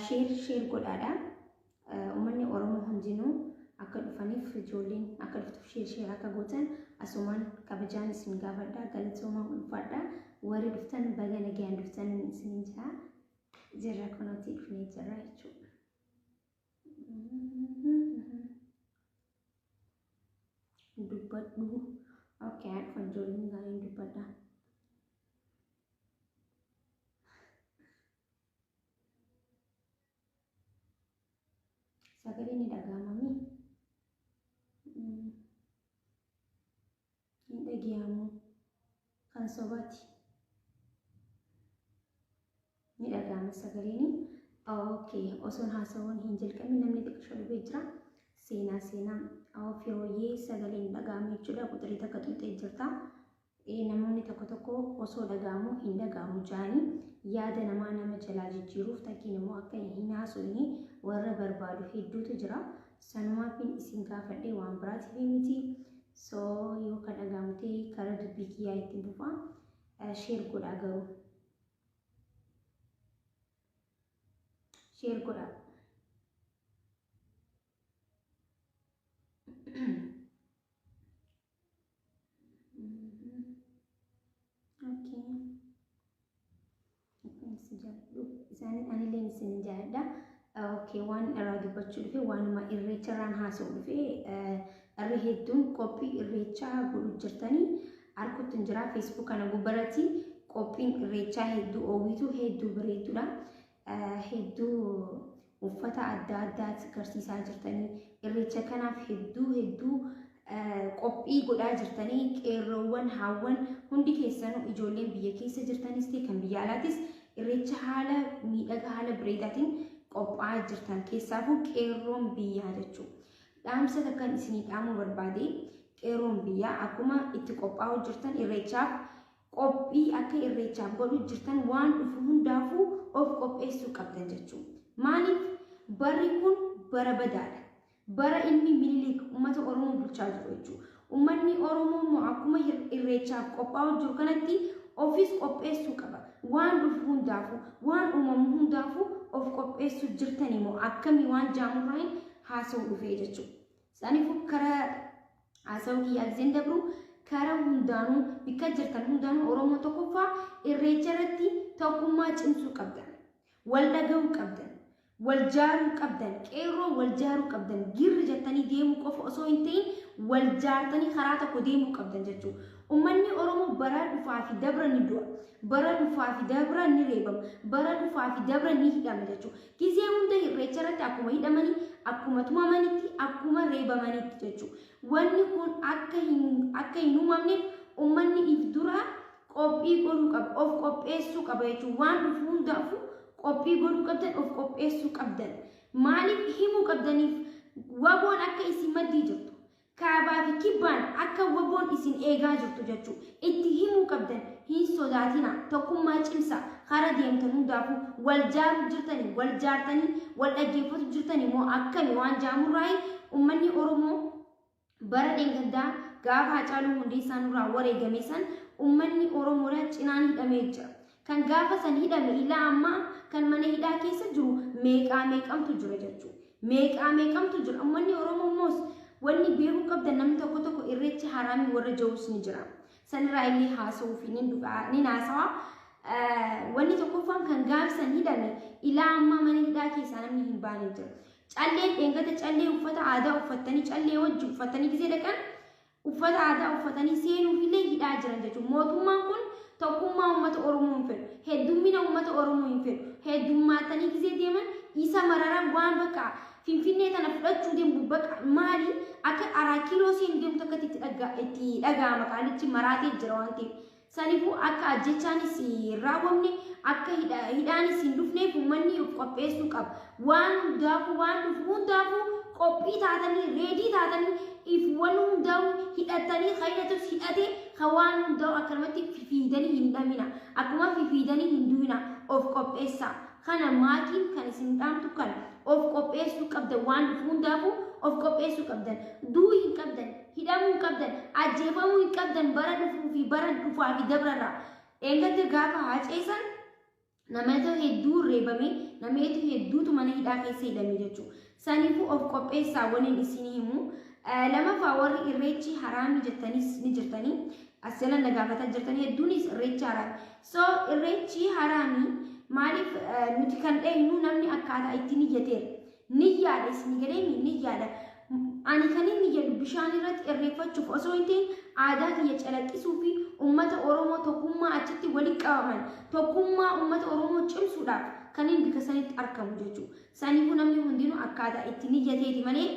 Share share godhaadha. Uummanni Oromoo hundinuu akka dhufaniif, ijoolleen akka dhuftuuf share share akka gootan asumaan kabajaan isin gaafadha. Galatoomaa, ulfaadha. Warri dhuftan baga nagayaan dhuftan isin jira. Jirra, kunuutii dhufnee jirra jechuudha. Dubbadhu. Okay, haa dhufan ijoolleen gaariin, dubbadha. Sagaleen ni dhaga'amami? Hin dhaga'amu. Kan sobaati. Ni dhaga'ama sagaleen. Okay, osoon haasawwan hin jalqabin namni xiqqisho dhufee jira. Seenaa, seenaa. Firooyyee, sagaleen dhaga'amu jechuudha. Quxirii takka xuuxee jirta. Namoonni tokko tokko osoo dhaga'amu hin dhaga'amu jaanii yaada namaa nama jalaa jijjiiruuf, takkiin immoo akka hin haasofne warra barbaadu hedduutu jira. Sanumaafin isin gaafadhee, waan biraatiif miti. So yoo kan dhaga'amu ta'e karaa dubbii kiyyaa ittiin fufa. Share godhaa garuu. Share godhaa. Okay. Isaan anillee isin jaalladha. Okay, waan irraa dubbachuu dhufe waanuma irreecha irraan haasa'u dhufe. Irri hedduun qophii irreechaa godhu jirtanii arguutti hin jira. Facebook kana gubbaratti qophiin irreechaa hedduu oowwitu, hedduu bareedduudha. Hedduu uffata adda addaati agarsiisaa jirtanii, irreecha kanaaf hedduu hedduu qophii godhaa jirtanii. Qeerroowwan, haawwan hundi keessanuu, ijoolleen biyya keessa jirtanis ta'e kan biyya alaatis irreecha haala miidhagaa, haala bareedaatiin qophaa'aa jirtan, keessaafuu qeerroon biyyaa jechuudha. Dhaamsa takkan isinii dhaamuu barbaade, qeerroon biyyaa akkuma itti qophaa'uu jirtan, irreechaaf qophii akka irreechaaf godhu jirtan, waan dhufu hundaafuu of qopheessuu qabdan jechuudha. Maaliif? Barri kun bara badaadha. Bara ilmi Minilik uummata Oromoo bulchaa jiru jechuudha. Uummanni Oromoo immoo akkuma irreechaaf qophaa'u jiru kanatti ofis qopheessuu qaba. Waan dhufu hundaafuu, waan uumamu hundaafuu of qopheessuu jirtan immoo akkamii waan jaamurraayin haasa'u dhufee jechuudha. Saniifuu karaa haasa'uu kiyyaa giseen dabru, karaa hundaanuu, bikka jirtan hundaanuu, Oromoo tokkoffaa irreecha irratti tokkummaa cimsuu qabdan. Wal dhaga'uu qabdan. Wal jaaruu qabdan. Qeerroo, wal jaaruu qabdan. Girri jettanii deemuu qofa osoo hin ta'in, wal jaartanii karaa tokko deemuu qabdan jechuudha. Uummanni Oromoo bara dhufaa fi dabra ni du'a. Bara dhufaa fi dabra ni reebama. Bara dhufaa fi dabra ni hidhama jechuudha. Gizee hunda irreecha irratti akkuma hidhamanii, akkuma tumamanitti, akkuma reebamanitti jechuudha. Wanni kun akka hin uumamneef uummanni if dura qophii godhuu qaba. Of qopheessuu qaba jechuudha. Waan dhufu hundaafuu qophii godhuu qabdan, of qopheessuu qabdan. Maaliif himuu qabdaniif? Waboon akka isin maddii jirtu, kaabaa fi kibbaan akka waboon isin eegaa jirtu jechuudha. Itti himuu qabdan, hin sodaatina. Tokkummaa cimsa. Karaa deemtan hundaafuu wal jaaruu jirtanii, wal jaartanii wal dhaggeeffatu jirtanii moo akkami waan jaamurraayi? Uummanni Oromoo bara dheengaddaa gaafa Hacaaluu Hundeessaa nurraa wareegame san uummanni Oromoodhaa cinaan hidhamee jira. Kan gaafa san hidhame ilaa ammaa kan mana hidhaa keessa jiru meeqaa meeqamtu jira jechuudha. Meeqaa meeqamtu jira. Uummanni Oromoo immoo wanni beekuu qabdan, namni tokko tokko irreechi haraamii warra jirus ni jira. Sanirraa illee haasa'uu fi ni haasawaa. Wanni tokkoffaan kan gaafsan hidhame ilaa ammaa mana hidhaa keessaa namni hin baane jira. Calleen dheengata callee uffata aadaa uffattanii, callee wajji uffatanii gisee dhaqan, uffata aadaa uffatanii seenuufillee hidhaa jiran jechuudha. Mootummaan kun tokkummaa uummata Oromoo hin fedhu. Heddummina uummata Oromoo hin fedhu. Heddummaatanii gisee deeman isa mararaa, waan bakka Finfinnee tana fudhachuu deemu, bakka maali akka araa kiiloo seenu deemtu akkatti itti dhaga'ama, qaalichi maraatee jira waan ta'eef. Saniifuu akka ajjechaanis hin raawwamne, akka hidhaanis hin dhufneef uummanni of qopheessuu qaba. Waan hundaafuu, waan dhufu hundaafuu qophii taatanii, ready taatanii, if waan hundaa'u hidhatanii, kan hidhatus hidhatee, kan waan hundaa'u akkanumatti fifiidanii hin dhamina. Akkuma fifiidanii hin du'ina, of qopheessaa. Kana maatiin kan isin dhaamtu kana, of qopheessuu qabdan, waan dhufu hundaafuu of qopheessuu qabdan. Du'uu hin qabdan, hidhamuu hin qabdan, ajjeefamuu hin qabdan bara dhufuu fi bara dhufaa fi dabrarraa. Eeggatte gaafa haceesan Namoota hedduu reebame, namoota hedduutu mana hidhaa keessa hidhame jechuudha. Saniifuu of qopheessaa waliin isin himu. Lamaffaa, warri irreechi haraamii jettanis ni jirtanii. As jala na gaafataa jirtanii hedduunis irreechi haraami. So irreechi haraamii maaliif nuti kan dhayinu namni akkaataa itti niyyateera. Niyyaadha, isin galeemi niyyaadha. Ani kan inni jedhu bishaan irratti irreeffachuuf osoo hin ta'in aadaa kiyya calaqqisuu fi uummata Oromoo tokkummaa achitti walitti qabaman tokkummaa uummata Oromoo cimsuudhaaf kan inni bika sanitti argamu jechuudha. Saniifuu namni hundinuu akkaataa itti niyyateeti malee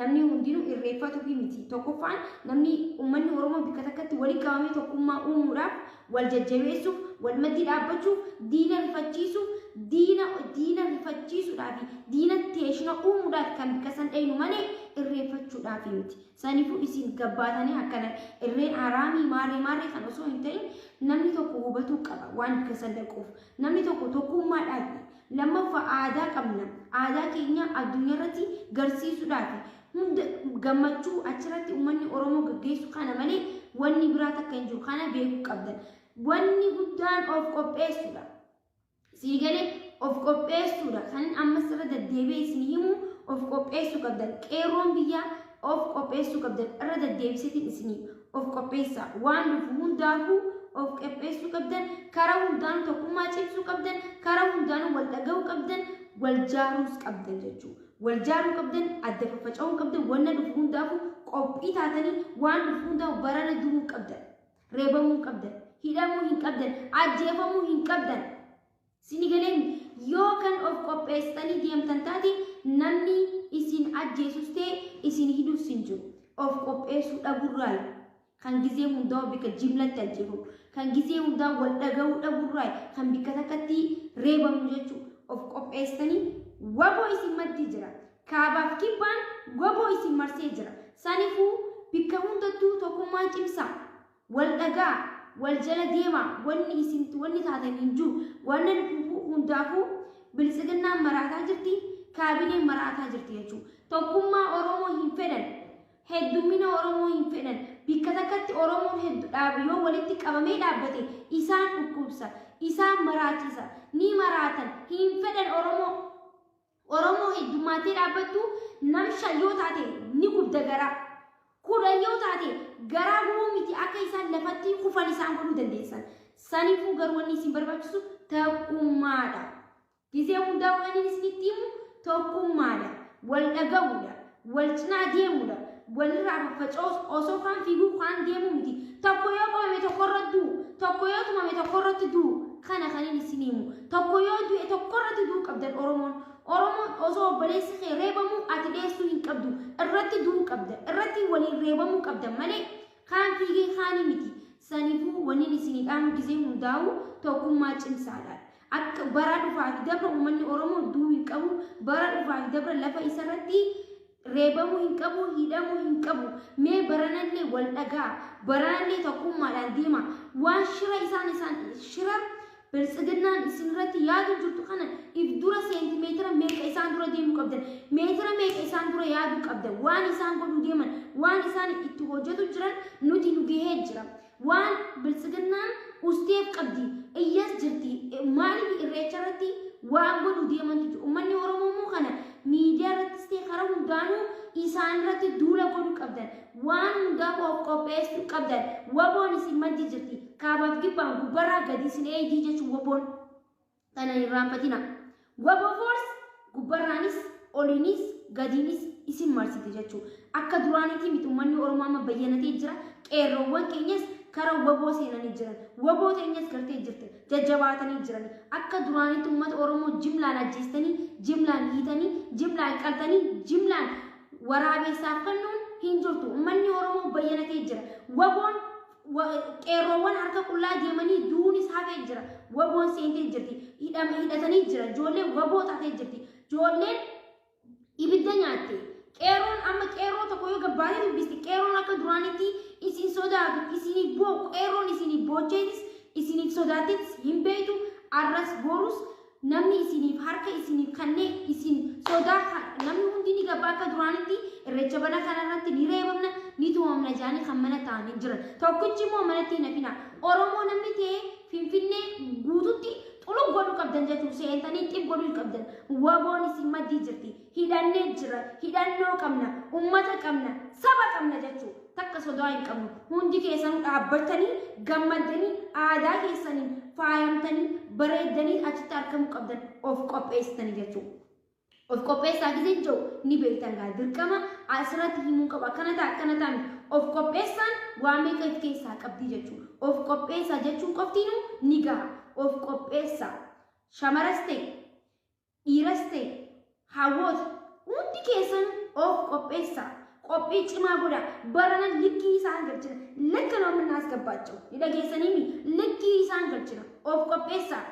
namni hundinuu irreeffatuuf miti. Tokkoffaan, namni uummanni Oromoo bikka takkatti walitti qabamee tokkummaa uumuudhaaf, wal jajjabeessuuf, wal maddii dhaabbachuuf, diina rifachiisuuf, diina rifachiisuudhaaf, diina teeshina uumuudhaaf kan bikka san dhaynu malee irreeffachuudhaaf miti. Saniifuu isin gabbaatanii akkana irreen haraamii maarree maarree kan osoo hin ta'in namni tokko hubatuu qaba waan bikka san dhaquuf. Namni tokko tokkummaadhaaf, lammaffaa aadaa qabna. Aadaa keenya addunyaa irratti garsiisuudhaaf hunda gammachuu achirratti uummanni Oromoo gaggeessu kana malee wanni biraa takka hin jiru, kana beekuu qabdan. Wanni guddaan of qopheessuudha. Siigalee of qopheessuudha. Kan ammas irra deddeebi'ee isin himu of qopheessuu qabdan. Qeerroon biyyaa of qopheessuu qabdan. Irra deddeebiseetiin isinii of qopheessaa. Waan dhufu hundaafuu of qopheessuu qabdan. Karaa hundaanuu tokkummaa cimsuu qabdan. Karaa hundaanuu wal dhaga'uu qabdan. Wal jaaruus qabdan jechuudha. Wal jaaruu qabdan, adda faffaca'uu qabdan, wanna dhufu hundaafuu qophii taatanii waan dhufu hundaaf barana du'uu qabdan. Reebamuu qabdan. Hidhamuu hin qabdan. Ajjeefamuu hin qabdan. Sini galeen yoo kan of qopheessitanii deemtan taate namni isin ajjeesus ta'e isin hidhus hin jiru. Of qopheessuu dhabuurraa kan gizee hundaa bika jimlatti ajjeefamu, kan gizee hundaa wal dhaga'uu dhabuurraa kan bikka takkatti reebamu jechuudha. Of qopheessitanii waboo isin maddii jira. Kaabaaf kibbaan waboo isin marsee jira. Saniifuu bikka hundattuu tokkummaa cimsaa. Wal dhagaa, wal jala deemaa, wanni isin wanni taatan hin jiru. Wanna hundaafuu bilisiginnaan maraataa jirti, kaabineen maraataa jirti jechuudha. Tokkummaa Oromoo hin fedhan. Heddummina Oromoo hin fedhan. Bikka takkatti Oromoon hedduu dhaabu yoo walitti qabamee dhaabbate isaan dhukkubsa, isaan maraachisa, ni maraatan, hin fedhan Oromoo. Oromoo heddummaatee dhaabbattu nam 5 yoo taate ni gubda garaa. 10 yoo taate garaa gubuu miti, akka isaan lafatti kufan isaan godhuu dandeessan. Saniifuu garuu wanni isin barbaachisu tokkummaadha. Gizee hundaa waan inni isinitti himu tokkummaadha. Wal dhaga'uudha. Wal cinaa deemuudha. Walirraa faffaca'uus osoo kaan fiiguu kaan deemuu miti. Tokko yoo qabame tokko irratti du'u. Tokko yoo tumame tokko irratti du'u. Kana kan inni isin himu. Tokko yoo du'e tokko irratti du'uu qabdan Oromoon. Oromoon osoo obboleessi kee reebamuu ati dheessuu hin qabdu. Irratti du'uu qabda. Irratti waliin reebamuu qabda malee kaan fiigee kaanii miti. Saniifuu wanni isinii dhaamu gizee hundaa'u tokkummaa cimsaadha. Akka bara dhufaa fi dabra uummanni Oromoo du'uu hin qabu. Bara dhufaa fi dabra lafa isarratti reebamuu hin qabu, hidhamuu hin qabu. Mee baranallee wal dhagaa, baranallee tokkummaadhaan deema. Waan shira isaan shira biltsiginnaan isinirratti yaadu jirtu kana if dura seentimeetira meeqa isaan dura deemuu qabdan, meetira meeqa isaan dura yaaduu qabdan, waan isaan godhuu deeman, waan isaan itti hojjetu jiran nuti nu gahee jira. Waan biltsiginnaan usteef qabdi, iyyas jirti, maaliif irreecha irratti waan godhuu deemantu jiru. Uummanni Oromoo immoo kana miidiyaa irrattis ta'e karaa hundaanuu isaan irratti duula godhuu qabdan. Waan hundaaf of qopheessuu qabdan. Waboon isin maddi jirti. Kaabaaf kibbaan gubbarraa gadi isin eegii jechuun waboon. Kana hin irraanfatina. Waboo force gubbarraanis oliinis gadiinis isin marsite jechuudha. Akka duraaniitii miti, uummanni Oromoo amma bayyanatee jira. Qeerroowwan keenyas karaa waboo seenanii jiran. Waboo teenyas gartee jirti. Jajjabaatanii jiran. Akka duraaniitti uummata Oromoo jimlaan ajjeestanii, jimlaan hiitanii, jimlaan qaltanii, jimlaan waraabessaaf kennuun hin jirtu. Uummanni Oromoo bayyanatee jira. Waboon qeerroowwan harka qullaa deemanii duunis hafee jira. Waboon seentee jirti. Hidhatanii jira. Ijoolleen waboo taatee jirti. Ijoolleen ibidda nyaatte. Qeerroon amma qeerroo tokko yoo gabbaatee dubbisti qeerroon akka duraanitti isin sodaatu, isiniif boo qeerroon isiniif boocheetis isiniif sodaatteetis hin beektu. Arras borus namni isiniif harka isiniif kanneen isin sodaa namni hundi ni gabbaa akka duraanitti irreecha bana kanarratti ni reebamna, ni tumamna jaanii kan mana ta'anii jiran. Tokkichi immoo manatti hin hafina. Oromoo namni ta'e Finfinnee guututti Xulub godhuu qabdan jechuun seentanii xib godhuu qabdan. Waboon isin maddii jirti. Hidhannee jira. Hidhannoo qabna. Ummata qabna. Saba qabna jechuudha. Takka sodaa hin qabnu. Hundi keessanuu dhaabbatanii gammaddanii aadaa keessaniin faayamtanii bareeddanii achitti argamuu qabdan of qopheessitanii jechuudha. Of qopheessaa gisee jiru ni beektan gaa dirqama asirratti himuu qaba. Akkana ta'a akkana ta'a miti. Of qopheessaan waa meeqa of keessaa qabdi jechuudha. Of qopheessaa jechuun qoftiinuu ni gaha. Of qopheessaa. Shamaras ta'e dhiiras ta'e hawwoota hundi keessan of qopheessaa. Qophii cimaa godha. Barana likkii isaan galchina. Likka ነው የምናስገባቸው. Ni dhageessanii likkii isaan galchina. Of qopheessaa.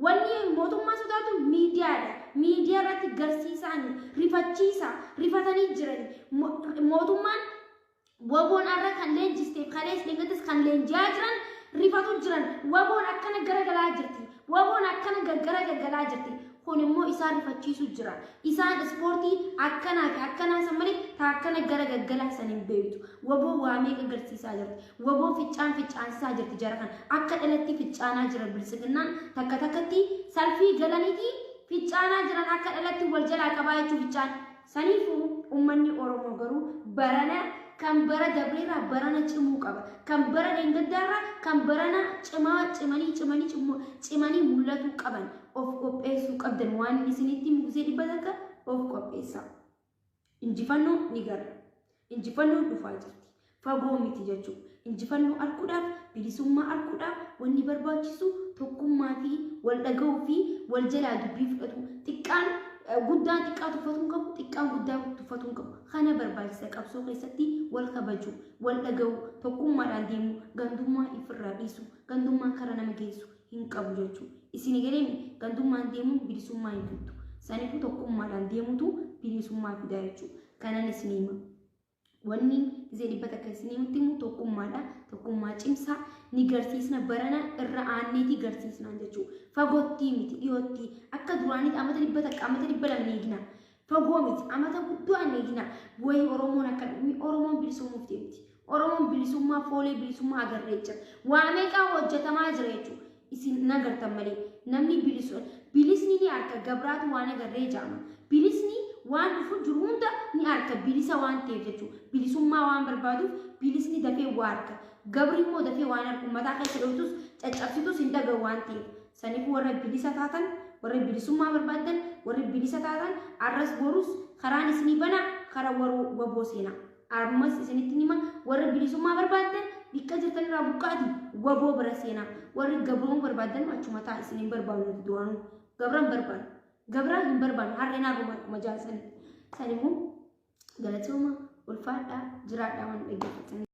Wanni mootummaa sodaatu miidiyaadha. Miidiyaa irratti garsiisanii rifachiisaa rifatanii jirani. Mootummaan waboon har'a kan leenjisteef kalees dheengaddas kan leenji'aa jiran rifatu jiran. Waboon akkana garagalaa jirti. Waboon akkana garagalaa jirti. Kun immoo isaan rifachiisu jira. Isaan ispoortii akkanaa fi akkanaa san malee ta akkana gara gaggalaa san hin beektu. Waboo waa meeqa agarsiisaa jirti. Waboo ficcaan ficcaansisaa jirti jara kana. Akka dhalatti ficcaanaa jira bilisiginnaan takka takkatti salfii galaniiti ficcaanaa jiran akka dhalatti wal jalaa qabaa jechuu ficcaan. Saniifuu uummanni Oromoo garuu barana kan bara dabreerraa barana cimuu qaba. Kan bara dheengaddaarraa kan barana cimaa cimanii cimanii cimanii mul'atuu qaban. Of qopheessuu qabdan waan isinitti mugzee 100 of qopheessaa. Injifannoo ni garra. Injifannoo dhufaa jirti. Fagoo miti jechuudha. Injifannoo arguudhaaf, bilisummaa arguudhaaf wanni barbaachisu tokkummaa fi wal dhaga'uu fi wal jalaa dubbii fudhatu. Xiqqaan guddaan xiqqaa tuffatuu hin qabu, xiqqaan guddaa tuffatuu hin qabu. Kana barbaachisa qabsoo keessatti wal kabaju, wal dhaga'uu, tokkummaadhaan deemuu, gandummaa ifirraa dhiisu, gandummaan karaa nama geessu hin qabu jechuudha. Isin galee gandummaan deemuun bilisummaa hin fiddu. Saniifuu tokkummaadhaan deemutu bilisummaa fida jechuudha. Kanan isin hima. Wanni gisee 100 isin himutti himu tokkummaadha. Tokkummaa cimsaa ni garsiisna barana irra aanneetii garsiisnaan jechuudha. Fagootti miti dhiyootti akka duraanitti amata 100 amata 200 ni eegna. Fagoo miti amata guddaa ni eegna. Wayii Oromoon akka Oromoon bilisoomuuf deemti. Oromoon bilisummaa foolee bilisummaa agarree jira. Waa meeqaa hojjetamaa jira jechuudha. Isin nagartan malee namni bilisu bilisni ni arka gabraatu waan agarree jaama. Bilisni waan dhufu jiru hunda ni arka bilisa waan ta'eef jechuudha. Bilisummaa waan barbaaduuf bilisni dafee waa arka. Gabri immoo dafee waan arku mataa keessa dhooftus caccabsitus hin dhaga'u waan ta'eef. Saniif warra bilisa taatan warra bilisummaa barbaaddan warra bilisa taatan arras borus karaan isinii bana karaa warra waboo seenaa. Ammas isinitti hima warra bilisummaa barbaaddan bikka jirtan irraa buqqaati waboo bira seenaa. Warri gabroon barbaaddan achuma ta'a isin hin barbaannu nuti duraanuu. Gabra hin barbaannu. Gabra hin barbaannu harreen harruma akkuma jaalsanitti. Sanimmoo galatooma ulfaadhaa jiraadhaa waan dhaggeeffatanii.